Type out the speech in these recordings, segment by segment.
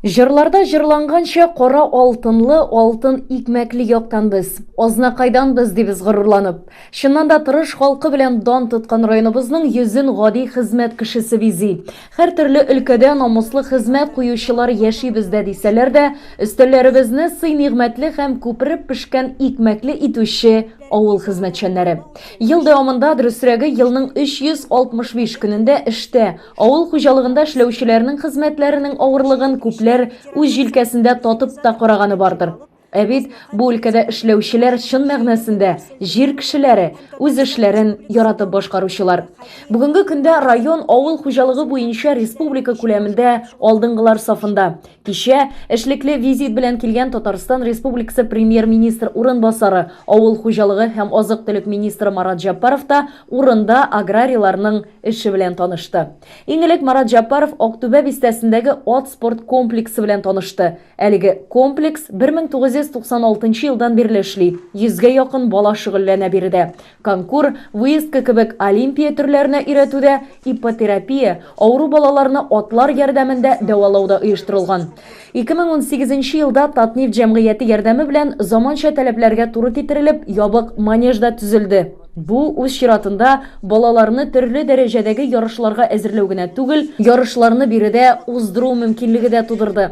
Җырларда җырланганча, кара алтынлы, алтын икмәкле яктан без, Азнакайдан без, дибез горурланып. Чыннан да тырыш халкы белән дан тоткан районыбызның йөзен гади хезмәт кешесе бизи. Һәртөрле өлкәдә намуслы хезмәт куючылар яши бездә дисәләр дә, өстәлләребезне сый-нигъмәтле һәм күпереп пешкән икмәкле итүче авыл хезмәтчәннәре. Ел дәвамында, дөресрәге, елның 365 көнендә эштә, Авыл хуҗалыгында эшләүчеләрнең хезмәтләренең авырлыгын күпләр үз җилкәсендә татып та караганы бардыр. Ә бит бу өлкәдә эшләүчеләр чын мәгънәсендә җир кешеләре, үз эшләрен яратып башкаручылар. Бүгенге көндә район авыл хуҗалыгы буенча республика күләмендә алдынгылар сафында. Кичә эшлекле визит белән килгән Татарстан Республикасы Премьер-министр урынбасары, авыл хуҗалыгы һәм азык-төлек министры Марат Җәббаров та урында аграрийларның эше белән танышты. Иң элек Марат Җәббаров Актүбә бистәсендәге ат спорт комплексы белән танышты. Әлеге комплекс 1996 елдан бирле эшли, йөзгә якын бала шөгыльләнә биредә. Конкур, выездка кебек олимпия төрләренә өйрәтү дә, иппотерапия, авыру балаларны атлар ярдәмендә дәвалау да оештырылган. 2018 елда Татнефть җәмгыяте ярдәме белән заманча таләпләргә туры китерелеп, ябык манеж да төзелде. Бу, үз чиратында, балаларны төрле дәрәҗәдәге ярышларга әзерләү генә түгел, ярышларны биредә уздыру мөмкинлеге дә тудырды.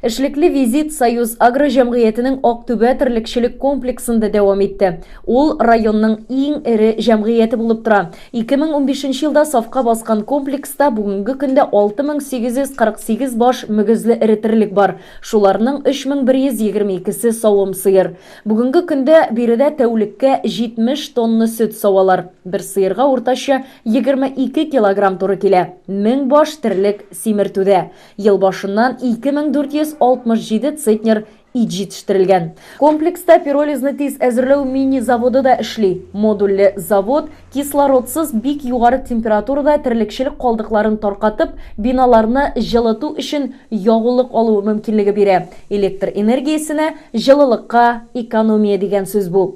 Эшлекле визит Союз-Агро җәмгыятенең Актүбә терлекчелек комплексында дәвам итте. Ул районның иң эре җәмгыяте булып тора. 2015 елда сафка баскан комплекста бүгенге көндә 6848 баш мөгезле эре терлек бар, шуларның 3122-се савым сыер. Бүгенге көндә биредә тәүлеккә 70 тонна сөт савалар. Бер сыерга уртача 22 килограмм туры килә. 1000 баш терлек симертүдә. Ел башыннан 2467 центнер ит җитештерелгән. Комплекста пиролизны тиз әзерләү мини-заводы да эшли. Модульле завод кислородсыз бик югары температурада терлекчелек калдыкларын таркатып, биналарны җылыту өчен ягулык алу мөмкинлеге бирә. Электр энергиясенә, җылылыкка экономия дигән сүз бу.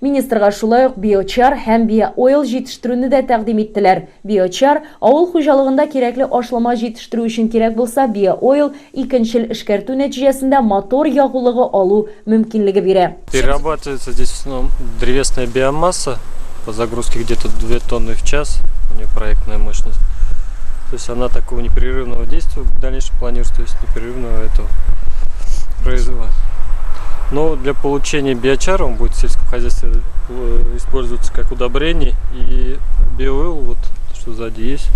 Министрга шулай ук биочар һәм биоойл җитештерүне дә тәкъдим иттеләр. Биочар, авыл хуҗалыгында кирәкле ашлама җитештерү өчен кирәк булса, биоойл, икенчел эшкәртү нәтиҗәсендә мотор ягулыгы алу мөмкинлеге бирә. Перерабатывается здесь в основном древесная биомасса по загрузке где-то 2 тонны в час, у нее проектная мощность. То есть она такого непрерывного действия в дальнейшем планируется, то есть непрерывного этого производства. Но для получения биочара он будет в сельском хозяйстве э, использоваться как удобрение и биоил, вот что сзади есть,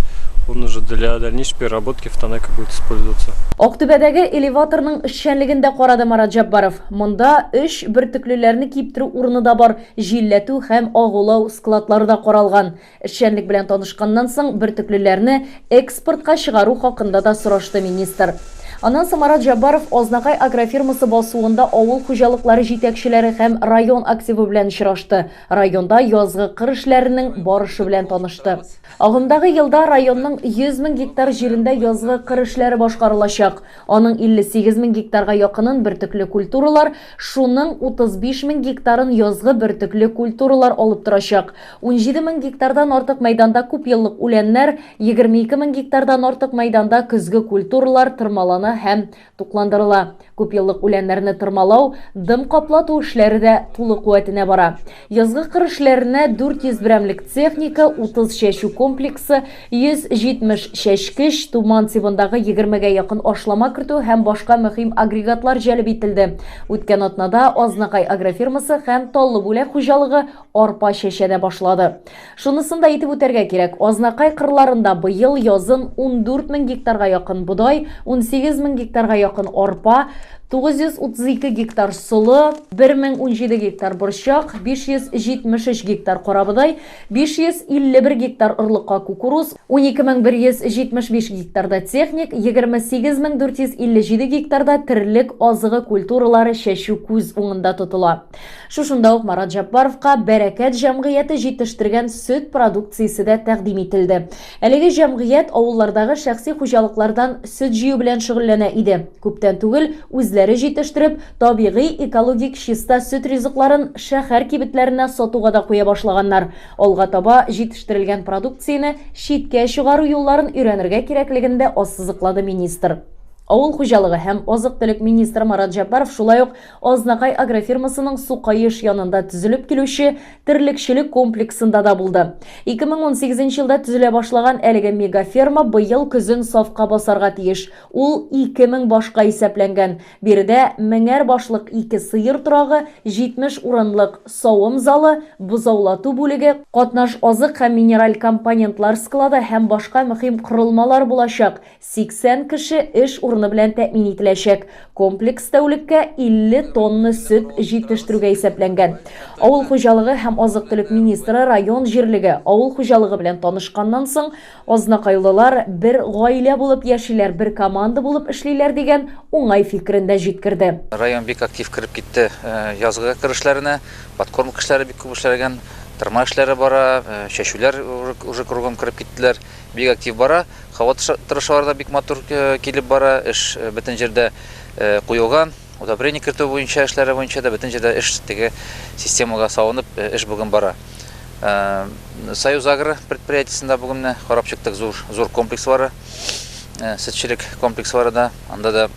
он уже для дальнейшей переработки в Танеко будет использоваться. Актүбәдәге элеваторның эшчәнлеген дә карады Марат Җәббаров. Монда өч бөртеклеләрне киптерү урыны да бар, җилләтү һәм агулау складлары да каралган. Эшчәнлек белән танышканнан соң, бөртеклеләрне экспортка чыгару хакында да сорашты министр. Аннан соң Марат Җәббаров Азнакай агрофирмасы басуында авыл хуҗалыклары җитәкчеләре һәм район активы белән очрашты, районда язгы кыр эшләренең барышы белән танышты. Агымдагы елда районның 100 мең гектар җирендә язгы кыр эшләре башкарылачак. Аның 58 мең гектарга якынын бөртекле культуралар, шуның 35 мең гектарын язгы бөртекле культуралар алып торачак. 17 мең гектардан артык мәйданда күпьеллык үләннәр, 22 мең гектардан артык мәйданда көзге культуралар тырмалана һәм тукландырыла. Күпьеллык үләннәрне тырмалау, дым каплату эшләре дә тулы куәтенә бара. Язгы кыр эшләренә 400 берәмлек техника, 30 чәчү комплексы, 170 чәчкеч, Туман тибындагы 20-гә якын ашлама кертү һәм башка мөһим агрегатлар җәлеп ителде. Үткән атнада Азнакай агрофирмасы һәм Таллы Бүләк хуҗалыгы арпа чәчә дә башлады. Шунысын да әйтеп үтәргә кирәк, Азнакай кырларында быел язын 14 мең гектарга якын бодай, 18 мең гектарга якын арпа, 932 гектар солы, 1017 гектар борчак, 573 гектар карабодай, 551 гектар орлыкка кукуруз, 12175 гектарда техник, 28457 гектарда терлек азыгы культуралары чәчү күз уңында тотыла. Шушында ук Марат Җәббаровка Бәрәкәт җәмгыяте җитештергән сөт продукциясе дә тәкъдим ителде. Әлеге җәмгыять авыллардагы шәхси хуҗалыклардан сөт җыю белән шөгыльләнә иде. Күптән түгел үзләре җитештереп, табигый экологик чиста сөт ризыкларын шәһәр кибетләренә сатуга да куя башлаганнар. Алга таба җитештерелгән продукцияне читкә чыгару юлларын өйрәнергә кирәклеген дә ассызыклады министр. Авыл хуҗалыгы һәм азык-төлек министры Марат Җәббаров шулай ук Азнакай агрофирмасының Сукаеш янында төзелеп килүче терлекчелек комплексында да булды. 2018 елда төзелә башлаган әлеге мегаферма быел көзен сафка басарга тиеш. Ул 2000 башка исәпләнгән. Биредә меңәр башлык ике сыер торагы, 70 урынлык савым залы, бозаулату бүлеге, катнаш азык һәм минераль компонентлар склады һәм башка мөһим корылмалар булачак. 80 кеше эш урыны белән тәэмин ителәчәк. Комплекс тәүлеккә 50 тонна сөт җитештерүгә исәпләнгән. Авыл хуҗалыгы һәм азык-төлек министры район җирлеге авыл хуҗалыгы белән танышканнан соң, азнакайлылар бер гаилә булып яшиләр, бер команда булып эшлиләр дигән уңай фикерен дә җиткерде. Район бик актив кереп китте язгы кыр эшләренә. Подкормка эшләре бик күп эшләнгән, тырма эшләре бара, чәчүләр уже кругом кереп киттеләр. Бик актив бара. Һава торышлары да бик матур килеп бара. Эш бөтен җирдә куелган. Удобрение кертү буенча эшләре буенча да бөтен җирдә эш теге системага салынып эш бүген бара. Союз Агро предприятиесендә бүген менә карап чыктык, зур зур комплекслары, сөтчелек комплекслары да, анда да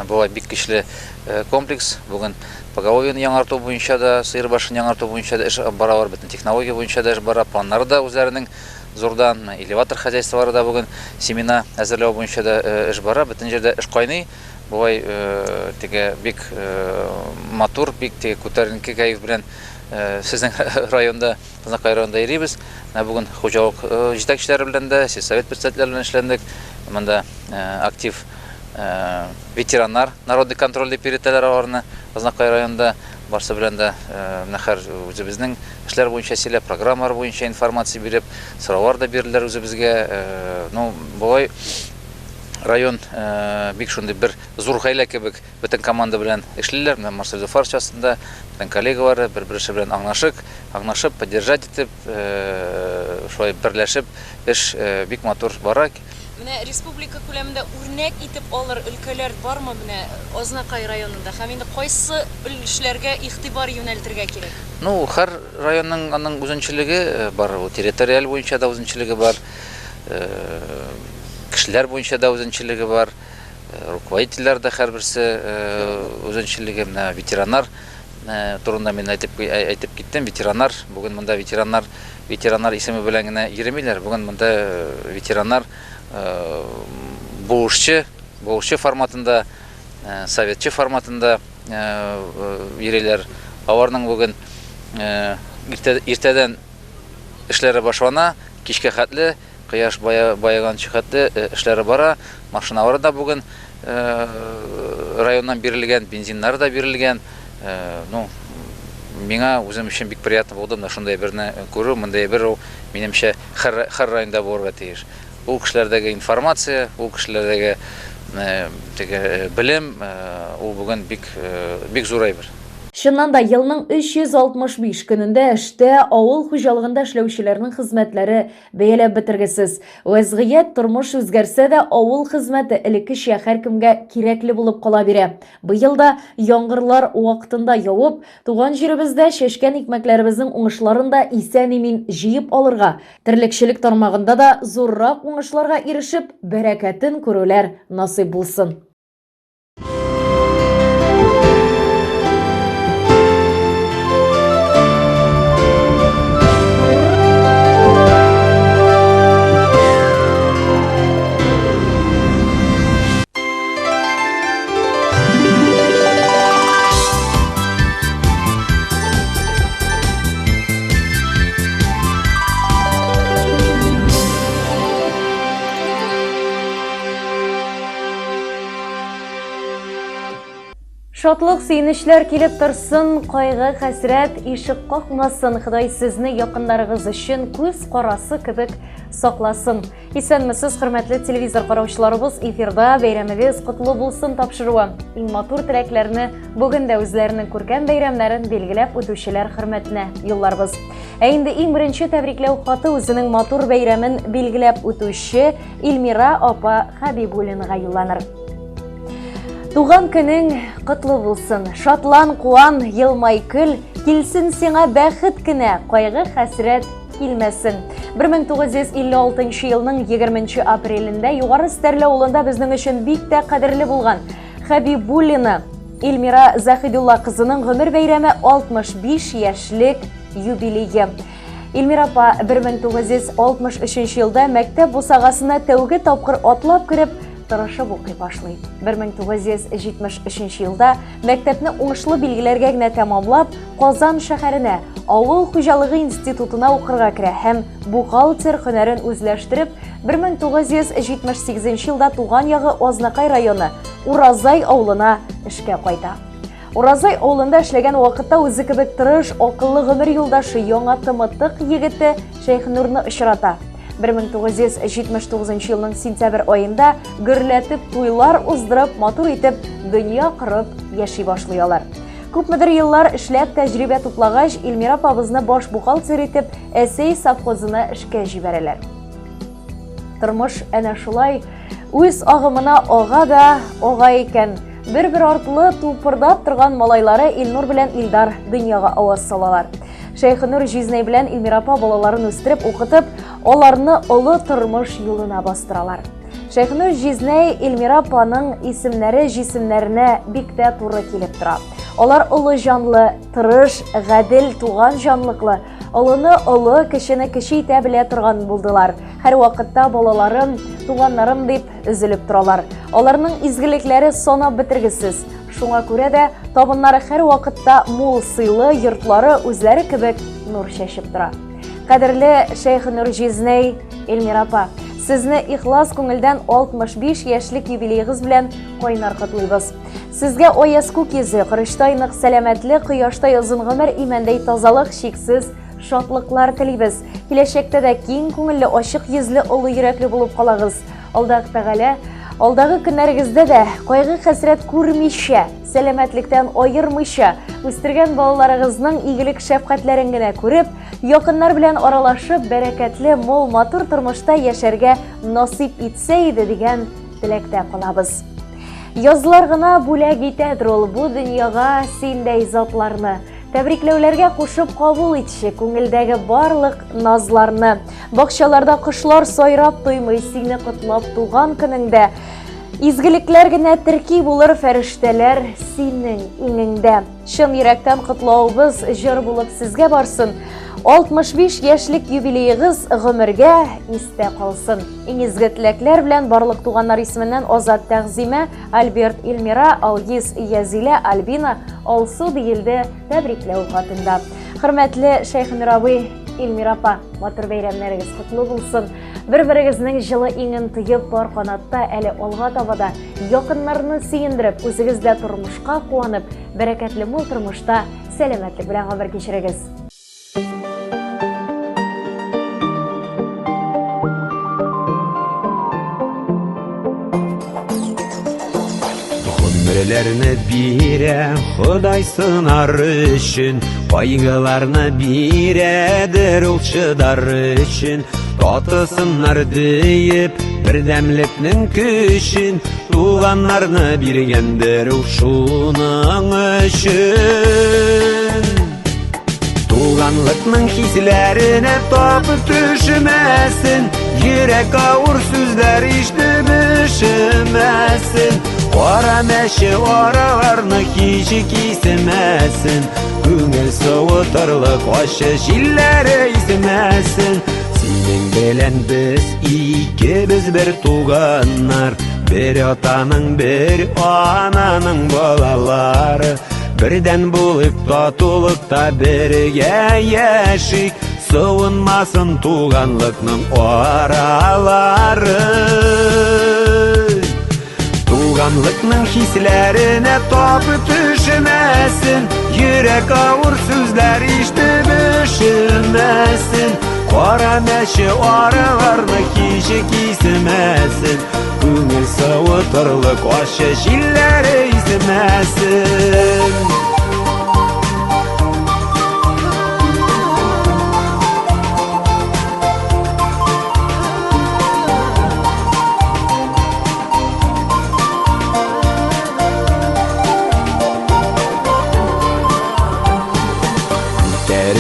болай бик көчле комплекс. Бүген поголовьены яңарту буенча да, сыер башын яңарту буенча да эш баралар, бөтен технология буенча да эш бара, планнары да үзләренең зурдан. Элеватор хозяйстволары да бүген семена әзерләү буенча да эш бара, бөтен җирдә эш кайный. Болай теге бик матур, бик теге күтәренке кәеф белән сезнең районда, Азнакай районында йөрибез. Менә бүген хуҗалык җитәкчеләре белән дә, сельсовет председательләре белән эшләндек. Монда актив ветераннар, народный контроль дип йөртәләр аларны Азнакай районында. Барсы белән дә менә хәр үзебезнең эшләр буенча сөйләп, программалар буенча информация биреп, сораулар да бирделәр үзебезгә. Ну, болай район бик шундый бер зур гаилә кебек бөтен команда белән эшлиләр. Менә Марсель Зуфарович астында бөтен коллегалары бер-берсе белән аңлашык, аңлашып, поддержать итеп, шулай берләшеп эш бик матур бара. Менә республика күләмендә үрнәк итеп алыр өлкәләр бармы менә Азнакай районында һәм инде кайсы өлешләргә игътибар юнәлтергә кирәк? Ну, һәр районның аның үзенчелеге бар, ул территориаль буенча да үзенчелеге бар, кешеләр буенча да үзенчелеге бар, руководительләр дә һәрберсе үзенчелеге. Менә ветераннар турында мин әйтеп, әйтеп киттем. Ветераннар, бүген монда ветераннар, ветераннар исеме белән генә йөрмиләр. Бүген монда ветераннар булышчы, булышчы форматында, советчы форматында йөриләр. Аларның бүген иртәдән эшләре башлана, кичкә хәтле Кояш баеганчы хәтле эшләре бара. Машиналары да бүген районнан бирелгән, бензиннары да бирелгән. Ну, миңа үзем өчен бик приятно булды менә шундый әйберне күрү. Мондый әйбер ул, минемчә, һәр районда булырга тиеш. Ул кешеләрдәге информация, ул кешеләрдәге теге белем, ул бүген бик бик зур әйбер. Чыннан да, елның 365 көнендә эштә, авыл хуҗалыгында эшләүчеләрнең хезмәтләре Бәяләп бетергесез. Вәзгыять, тормыш үзгәрсә дә, авыл хезмәте элеккечә һәркемгә кирәкле булып кала бирә. Быел да яңгырлар вакытында явып, туган җиребездә чәчкән икмәкләребезнең уңышларын да исән-имин җыеп алырга, терлекчелек тармагында да зуррак уңышларга ирешеп, бәрәкәтен күрүләр насыйп булсын. Шатлык, сөенечләр килеп торсын, кайгы, хәсрәт ишек какмасын. Ходай сезне якыннарыгыз өчен күз карасы кебек сакласын. Исәнмесез, хөрмәтле телевизор караучыларыбыз, эфирда бәйрәмегез котлы булсын тапшыруы. Иң матур теләкләрне бүген дә үзләренең күркәм бәйрәмнәрен билгеләп үтүчеләр хөрмәтенә юлларбыз. Ә инде иң беренче тәбрикләү хаты үзенең матур бәйрәмен билгеләп үтүче Илмира апа Хәбибуллинага юлланыр. Туган көнең котлы булсын. Шатлан, куан, елмай көл, килсен сиңа бәхет кенә, кайгы, хәсрәт килмәсен. 1956 елның 20 апрелендә Югары Стәрле авылында безнең өчен бик тә кадерле булган Хәбибуллина Эльмира Заһидулла кызының гомер бәйрәме 65 яшьлек юбилее. Эльмира апа 1963 елда мәктәп бусагасына тәүге тапкыр атлап кереп, тырышып укый башлый. 1973 елда мәктәпне уңышлы билгеләргә генә тәмамлап, Казан шәһәренә авыл хуҗалыгы институтына укырга керә һәм бухгалтер һөнәрен үзләштереп, 1978 елда туган ягы Азнакай районы Уразай авылына эшкә кайта. Уразай авылында эшләгән вакытта үзе кебек тырыш, акыллы гомер юлдашы яңа Тымытык егете Шәйхнурны очрата. 1979 елның сентябрь аенда гөрләтеп туйлар уздырып, матур итеп дөнья корып яши башлый алар. Күпмедер еллар эшләп тәҗрибә туплагач, Эльмира апабызны баш бухгалтер итеп Әсәй совхозына эшкә җибәрәләр. Тормыш әнә шулай үз агымына ага да ага икән. Бер-бер артлы тупырдап торган малайлары Илнур белән Илдар дөньяга аваз салалар. Шәйхенур җизнәй белән Илмира апа балаларын үстереп, укытып, аларны олы тормыш юлына бастыралар. Шәйхенур җизнәй Илмира апаның исемнәре җисемнәренә бик тә туры килеп тора. Алар олы җанлы, тырыш, гадел, туган җанлыклы, олыны олы, кечене кече итә белә торган булдылар. Һәрвакытта балаларым, туганнарым дип өзелеп торалар. Аларның изгелекләре санап бетергесез. Шуңа күрә дә табыннары һәрвакытта мул сыйлы, йортлары үзләре кебек нур чәчеп тора. Кадерле Шәйхенур җизнәй, Эльмира апа, сезне ихлас күңелдән 65 яшьлек юбилеегыз белән кайнар котлыйбыз. Сезгә аяз күк йөзе, корычтай нык сәламәтлек, кояштай озын гомер, имәндәй тазалык, чиксез шатлыклар телибез. Киләчәктә дә киң күңелле, ачык йөзле, олы йөрәкле булып калагыз. Аллаһ Тәгалә алдагы көннәрегездә дә кайгы-хәсрәт күрмичә, сәламәтлектән аермыйча, үстергән балаларыгызның игелек-шәфкатьләрен генә күреп, якыннар белән аралашып, бәрәкәтле, мул, матур тормышта яшәргә насыйп итсә иде дигән теләктә калабыз. Язлар гына бүләк итәдер ул бу дөньяга синдәй затларны. Тәбрикләүләргә кушып кабул итче күңелдәге барлык назларны. Бакчаларда кошлар сайрап туймый сине котлап туган көнеңдә. Изгелекләр генә терки булыр фәрештәләр синең иңеңдә. Чын йөрәктән котлавыбыз җыр булып сезгә барсын. 65 яшьлек юбилеегыз гомергә истә калсын. Иң изге теләкләр белән барлык туганнар исеменнән Азат Тәгъзимә, Альберт Эльмира, Алгиз Язилә, Альбина, Алсу диелде тәбрикләү хатында. Хөрмәтле Шәйхенур абый, Эльмира апа, матур бәйрәмнәрегез котлы булсын. Бер-берегезнең җылы иңен тоеп, пар канатта әле алга таба да якыннарны сөендереп, үзегез дә тормышка куанып, бәрәкәтле мул тормышта сәламәтлек белән гомер кичерегез. Гомерләрне бирә Ходай сынар өчен, кайгыларны бирәдер ул чыдар өчен. Татысыннар диеп бердәмлекнең көчен, туганнарны биргәндер ул шуның өчен. Туганлыкның хисләренә тапып төшмәсен, йөрәк авыр сүзләр ишетеп өшемәсен. Кара мәче араларны һич кисемәсен, күңел суытырлык ачы җилләре исмәсен. Синең белән без икебез бер туганнар, бер атаның, бер ананың балалары. Бердән булыйк, татулыкта бергә яшик, суынмасын туганлыкның аралары. Туганлыкның хисләренә тапып төшмәсен, йөрәк авыр сүзләр ишетеп өшемәсен. Кара мәче араларны һич кисемәсен, күңел суытырлык ачы җилләре исемәсен.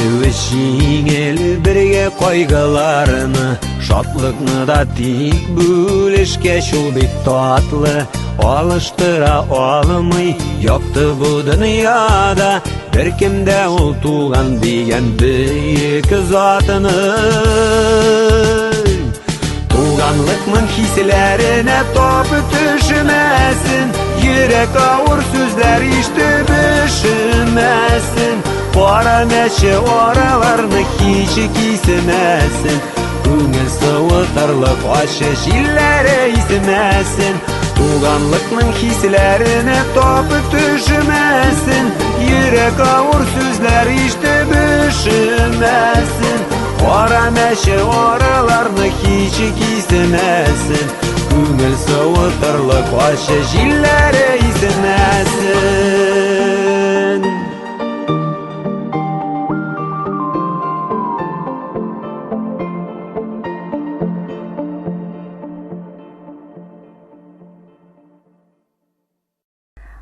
Бүлешүе җиңел бергә кайгыларны, шатлыкны да тик бүлешкәч ул бик татлы. Алыштыра алмый якты бу дөньяда беркем дә ул туган дигән бөек затны. Туганлыкның хисләренә тап төшмәсен, йөрәк авыр сүзләр ишетеп өшемәсен, кара мәче араларны һич кисмәсен, күңел суытырлык ачы җилләре исмәсен. Туганлыкның хисләренә тап төшмәсен, йөрәк авыр сүзләр ишетеп өшемәсен, кара мәче араларны һич кисмәсен, күңел суытырлык ачы җилләре исмәсен.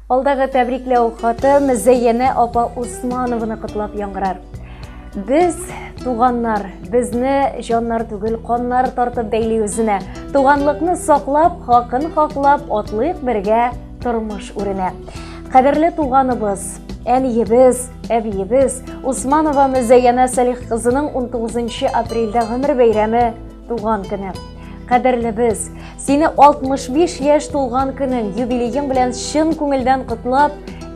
Алдагы тәбрикләү хаты Мөзәйянә апа Усманованы котлап яңгырар. Без туганнар, безне җаннар түгел, каннар тартып бәйли үзенә. Туганлыкны саклап, хакын хаклап, атлыйк бергә тормыш үренә. Кадерле туганыбыз, әниебез, әбиебез Усманова Мөзәйянә Салих кызының 19 апрельдә гомер бәйрәме туган көне. Кадерлебез, сине 65 яшь тулган көнең, юбилеең белән чын күңелдән котлап,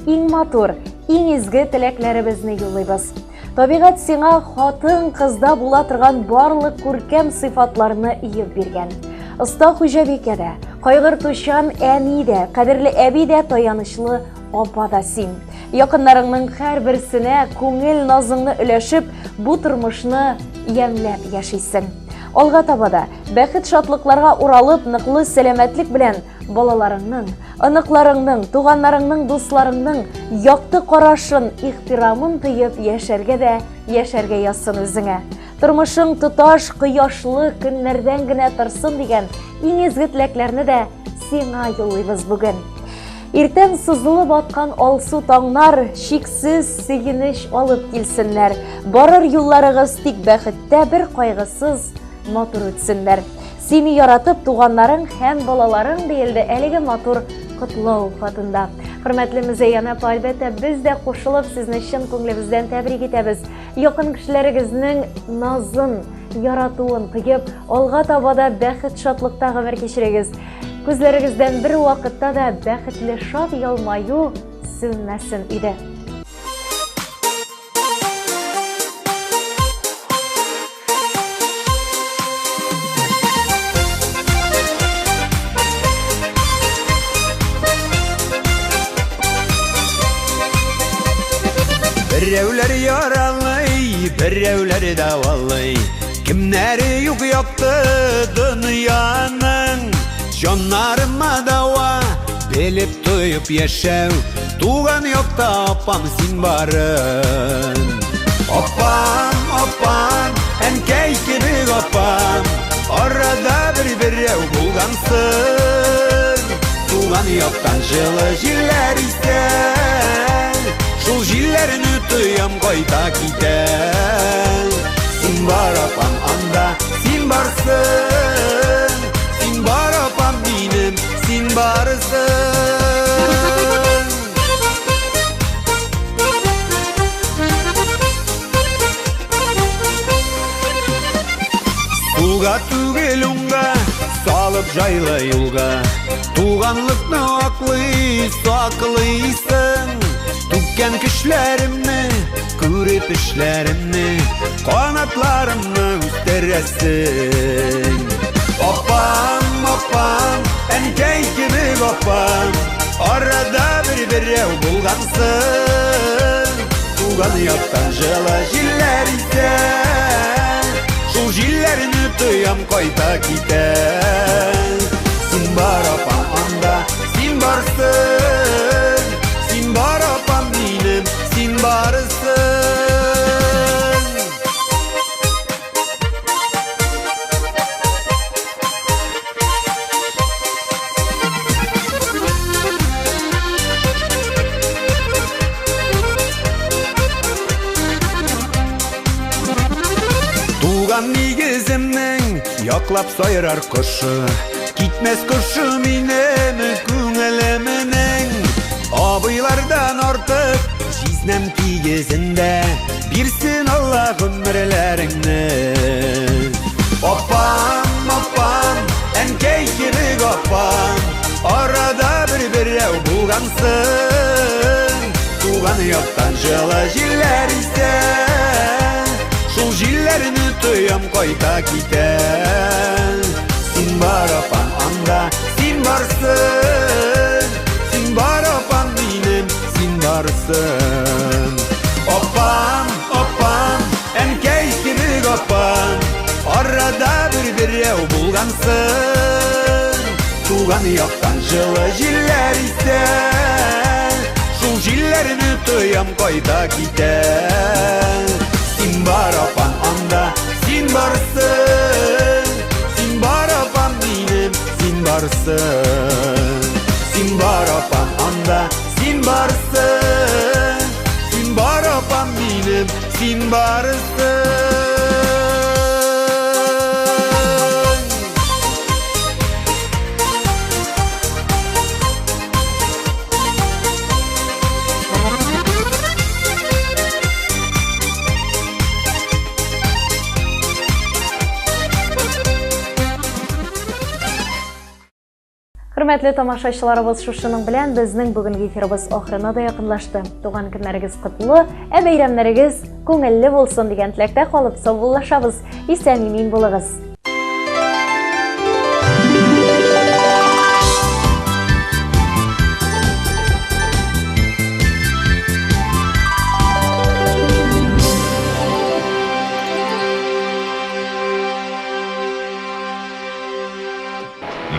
иң матур, иң изге теләкләребезне юллыйбыз. Табигать сиңа хатын-кызда була торган барлык күркәм сыйфатларны иеп биргән. Оста хуҗабикә дә, кайгыртучан әни дә, кадерле әби дә, таянычлы апа да син. Якыннарыңның һәрберсенә күңел назыңны өләшеп, бу тормышны ямьләп яшисең. Алга таба да бәхет-шатлыкларга уралып, ныклы сәламәтлек белән балаларыңның, оныкларыңның, туганнарыңның, дусларыңның якты карашын, ихтирамын тоеп яшәргә дә яшәргә язсын үзеңә. Тормышың тоташ кояшлы көннәрдән генә торсын дигән иң изге теләкләрне дә сиңа юллыйбыз бүген. Иртән сызылып аткан алсу таңнар чиксез сөенеч алып килсеннәр. Барыр юлларыгыз тик бәхеттә, бер кайгысыз матур үтсеннәр. Сине яратып туганнарың һәм балаларың диелде әлеге матур котлау хатында. Хөрмәтле Мөзәян апа, әлбәттә, без дә кушылып сезне чын күңелебездән тәбрик итәбез. Якын кешеләрегезнең назын, яратуын тоеп, алга таба да бәхет-шатлыкта гомер кичерегез. Күзләрегездән бер вакытта да бәхетле шат елмаю сүнмәсен иде. Берәүләр яралый, берәүләр дәвалый. Кемнәре юк якты дөньяның. Җаннарыма дәва, белеп тоеп яшәү. Туган якта апам син барын. Апам, апам, әнкәй кебек апам. Арада бер берәү булгансың. Туган яктан җылы җилләр исә. Шул җилләрне тоям кайта китә. Син бар апам анда, син барсың. Син бар апам минем, син барсың. Сулга түгел уңга, салып җайлы юлга. Туганлыкны аклый, саклыйсың. Түккән көчләремне, күреп эшләремне, канатларымны үстерәсең. Апам, апам, әнкәй кебек апам, арада бер берәү булгансың. Туган яктан җылы җилләр исә, шул җилләрне тоям кайта китә. Син бар апам анда, син барсың. Син бар апам минем, син барсың. Туган нигеземнең яклап сайрар кошы, Китмәс кошы минем күңелемнең. Абыйлардан артык җизнәм тигезендә, Бирсен Алла гомерләреңне. Апам, апам, әнкәй кебек апам, Арада бер берәү булгансың. Туган яктан җылы җилләр исә, Шул җилләрне тоям кайта китә. Син бар, апам, анда, син барсың, Син бар, апам, минем, син барсың. Апам, апам, әнкәй кебек апам, Арада бер берәү булгансың. Туган яктан җылы җилләр исә, Шул җилләрне тоям кайта китә. Син бар, апам, анда, син барсың, Син бар, апам, минем, син барсың. Син бар, апам, анда, син барсың, Син бар, апам, минем, син барсың. Хөрмәтле тамашачыларыбыз, шушының белән безнең бүгенге эфирыбыз ахырына да якынлашты. Туган көннәрегез котлы, ә бәйрәмнәрегез күңелле булсын дигән теләктә калып саубуллашабыз. Исән-имин булыгыз.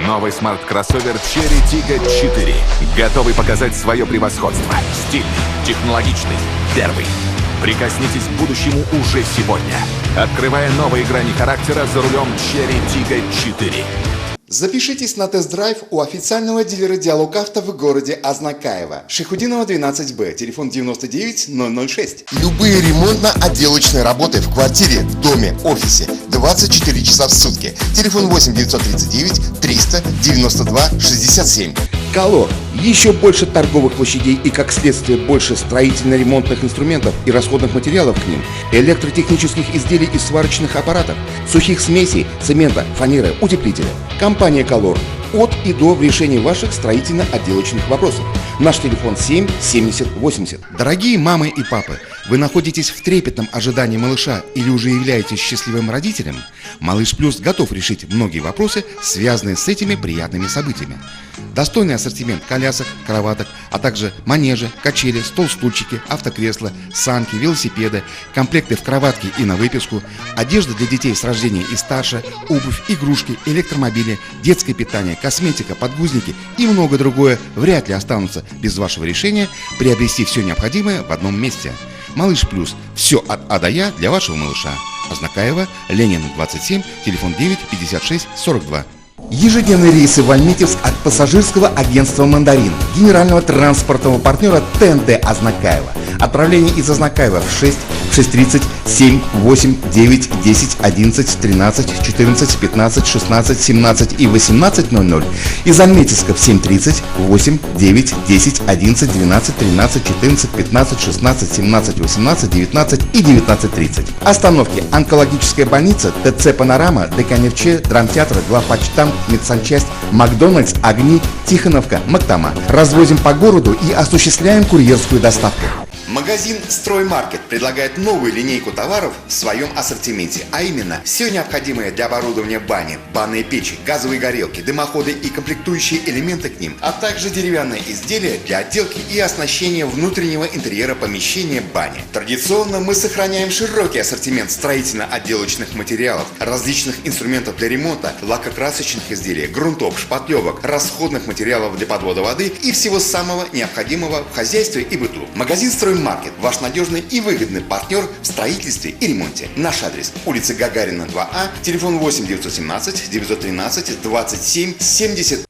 Новый смарт-кроссовер Chery Tiggo 4. Готовый показать свое превосходство. Стильный, технологичный, первый. Прикоснитесь к будущему уже сегодня. Открывая новые грани характера за рулем Chery Tiggo 4. Запишитесь на тест-драйв у официального дилера «Диалог Авто» в городе Азнакаево. Шайхутдинова, 12Б, телефон 99 006. Любые ремонтно-отделочные работы в квартире, в доме, офисе. 24 часа в сутки. Телефон 8 939 392 67. Колор. Еще больше торговых площадей и, как следствие, больше строительно-ремонтных инструментов и расходных материалов к ним, электротехнических изделий и сварочных аппаратов, сухих смесей, цемента, фанеры, утеплителя. Компания «Колор». От и до в решении ваших строительно-отделочных вопросов. Наш телефон 7 70 80. Дорогие мамы и папы, вы находитесь в трепетном ожидании малыша или уже являетесь счастливым родителем? Малыш Плюс готов решить многие вопросы, связанные с этими приятными событиями. Достойный ассортимент колясок, кроваток, а также манежи, качели, стол-стульчики, автокресла, санки, велосипеды, комплекты в кроватке и на выписку, одежда для детей с рождения и старше, обувь, игрушки, электромобили, детское питание, косметика, подгузники и многое другое вряд ли останутся без вашего решения приобрести все необходимое в одном месте. Малыш Плюс. Все от А до Я для вашего малыша. Азнакаево, Ленин, 27, телефон 9 56 42. Ежедневные рейсы в Альметьевск от пассажирского агентства «Мандарин», генерального транспортного партнера ТНТ Азнакаево. Отправление из Азнакаева в 6, 6:30, 7, 8, 9, 10, 11, 13, 14, 15, 16, 17 и 18:00. Из Альметьевска в 7:30, 8, 9, 10, 11, 12, 13, 14, 15, 16, 17, 18, 19 и 19:30. Остановки: Онкологическая больница, ТЦ «Панорама», ДК «Нефтчи», Драмтеатр, Главпочтамт, Медсанчасть, Макдональдс, Огни, Тихоновка, Мактама. Развозим по городу и осуществляем курьерскую доставку. Магазин «Строймаркет» предлагает новую линейку товаров в своем ассортименте, а именно все необходимое для оборудования бани, банные печи, газовые горелки, дымоходы и комплектующие элементы к ним, а также деревянные изделия для отделки и оснащения внутреннего интерьера помещения бани. Традиционно мы сохраняем широкий ассортимент строительно-отделочных материалов, различных инструментов для ремонта, лакокрасочных изделий, грунтов, шпатлевок, расходных материалов для подвода воды и всего самого необходимого в хозяйстве и быту. Магазин «Строймаркет» – ваш надежный и выгодный партнер в строительстве и ремонте. Наш адрес: улица Гагарина, 2А, телефон 8 917 913 27 70.